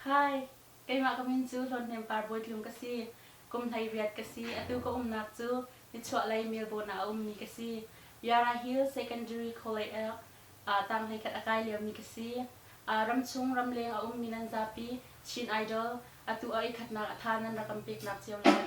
Hi, keimah ka min cu Hlawnhnem Par Bawitlung ka si. Kum 18 ka si. Atu ka umnak cu nichuahlei Melbourne ah a ummi ka si. Yarra Hill Secondary College ah tang hleikhat a kai liomi ka si. Ramchung ramleng a ummi nan zapi Chin Idol atu a ikhatnak a tha nan rak kan peknak cio lai.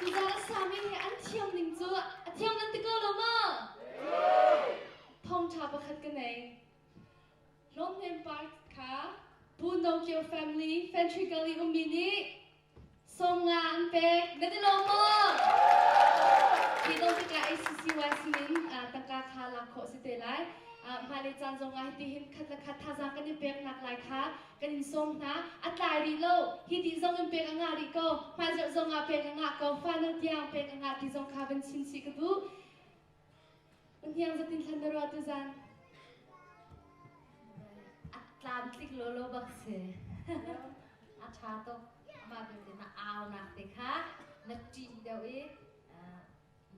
Tuzaan a sami hi an thiam ning cu a thiam nan ti ko lo maw? Thawngṭha pakhat ka nei. Hlawmhnem Park kha Pu No Kio family Fantry Gully ummi nih 50 an pek. Na ti lo maw? Hi dong tikah ACCY sinin tangka kha lak khawh si te lai. Hmailei caan zong ah hiti hin khat le khat thazaang kan i peknak lai kha kan in sawm hna. A tlai rih lo. Hi ti zong in pek a ngah rih ko. Hmaizarh zong ah pek a ngah ko. Final tiang pek a ngah ti zong kha van chim chih ka duh. Hniang zatin thlan na ruah tuzan. A tlamtlik lawlaw bak si. A ṭha tuk. Mah belte na aunak te kha na ṭih deuh i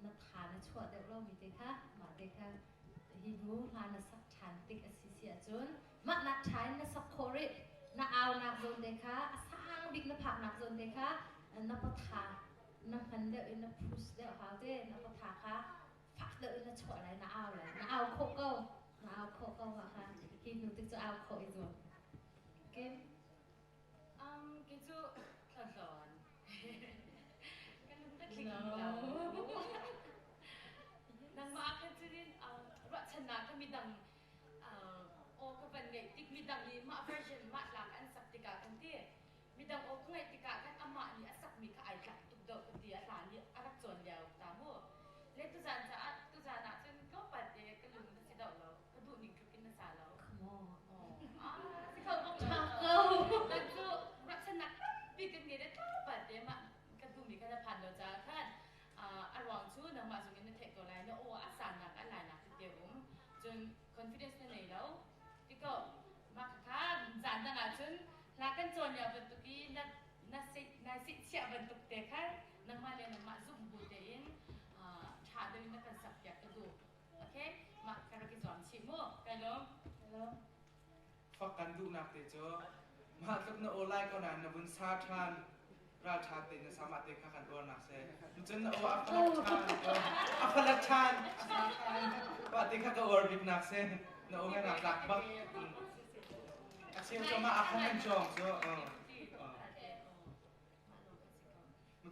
na tha na chuah deuh lomi te kha mah te kha hi hnu hla na sak ṭhan tik a si si ahcun mah nak ṭha in na sak khawh rih. Na aunak zawn te kha a sang bik na phaknak zawn te kha na patha na hman deuh in na push deuh hau te na patha kha fak deuh in na chuah lai na au lai na au khawh ko na au khawh ko mah kha hi hnu tik cu au khawh i zuam okay Kei cu thlawn kan lung ka tling lo. Nangmah khan cutin ruahchannak kha midang aw ka van ngeih tik midang nih mah version mah hla an sak tikah kan ti midang aw ka ngaih tikah khan amah nih a sakmi kha ai tlak tuk deuh ka ti a hla. Confidence na nei lo. Tiko mah kha zan dang ahcun hla kan cawn lio bantuk i na na si na si chiah bantuk te khan nangmah le nangmah zumh bu tein ṭha deuh in na kan sak piak ka duh. Okay? Mah ka rak i zuam chih mu. Kai lawm. Hello. Fak kan duhnak te cu mah tluk na aw lai ko nain na vun sa ṭhan ralṭha te na sama te kha kan uarnak si. Cun na aw a falat ṭhan a falat ṭhan mah te kha ka uar biknak si. Na aw he naa tlak bak. A cheu cu mah a khan an cawng cu.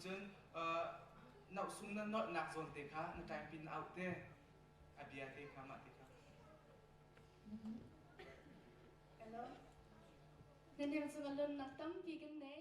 Cun nausung na nolhnak zawn te kha na time pin out te a bia te kha mah te kha. Hello. Na nem cung a lonnak tampi kan nei.